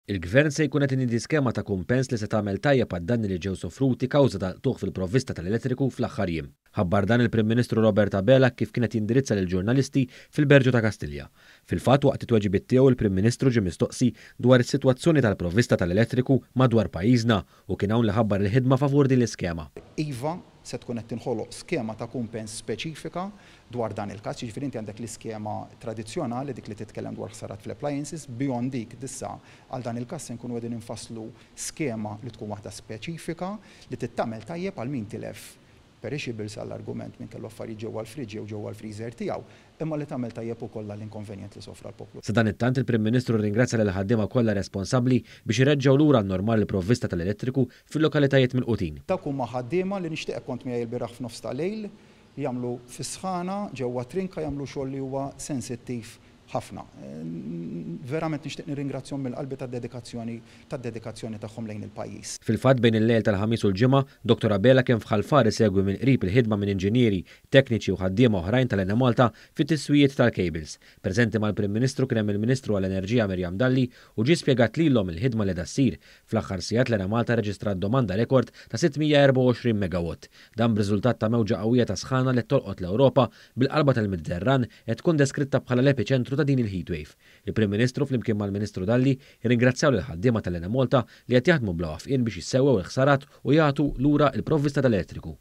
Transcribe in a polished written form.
Il-Gvern se jkun qed iniedi skema ta' kumpens li se tagħmel tajjeb għad-danni li ġew sofruti kawża tal-qtugħ fil-provvista tal-elettriku fl-aħħar jiem. Ħabbar dan il-Prim Ministru Robert Abela kif kien qed jindirizza lill-ġurnalisti fil-Berġu ta' Kastilja. Fil-fatt waqt it-tweġibiet tiegħu il-Prim Ministru ġie mistoqsi dwar is-sitwazzjoni tal-provvista tal-elettriku madwar pajjiżna u kien hawn li ħabbar il-ħidma favur din l-iskema. Iva, se tkun qed tinħoloq skema ta' kumpens speċifika dwar dan il-każ, jiġifieri inti għandek l-iskema tradizzjonali, dik li titkellem dwar ħsarat fl-appliances, beyond dik issa għal dan il-każ se nkunu qegħdin infasslu skema li tkun waħda speċifika li tittamel tajjeb għal min tilef perishables għall-argument min kellu affarijiet ġewwa l-fridge jew ġewwa l-freezer tiegħu, imma li tagħmel tajjeb ukoll għall-inkonvenjent li sofra l-poplu. Sadanittant il-Prim Ministru rringrazzja lill-ħaddiema kollha responsabbli biex ireġġgħu lura għan-normal il-provvista tal-elettriku fil-lokalitajiet milqutin. Dawk huma ħaddiema li nixtieqek kont miegħi ilbieraħ f'nofs ta' lejl, jagħmlu fis-sħana ġewwa Trinka jagħmlu xogħol li huwa sensittiv ħafna. Verament nixtieq nirringrazzjahom mill-qalbi tad-dedikazzjoni tad-dedikazzjoni tagħhom lejn il-pajjiż. Fil-fatt bejn il-lejl tal-Ħamis u l-Ġimgħa, Dottor Abela kien f'Ħal Far isegwi mill-qrib il-ħidma minn inġinieri, tekniċi u ħaddiema oħrajn tal-Enemalta fit-tiswijiet tal-cables. Preżenti mal-Prim Ministru kien hemm il-Ministru għall-Enerġija Miriam Dalli u ġie spjegat lilhom il-ħidma li qiegħda ssir. Fl-aħħar sigħat l-Enemalta rreġistrat domanda rekord ta' 624 megawatt. Dan b'riżultat ta' mewġa qawwija ta' sħana li qed tolqot l-Ewropa, bil-qalba tal-Mediterran qed tkun deskritta bħala l-epiċentru ta' din il-heatwave. Il-Prim Ministru flimkien mal-Ministru Dalli rringrazzjaw lill-ħaddiema tal-Enemalta li qed jaħdmu bla waqfien biex jissewwew il-ħsarat u jagħtu lura l-provvista tal-elettriku.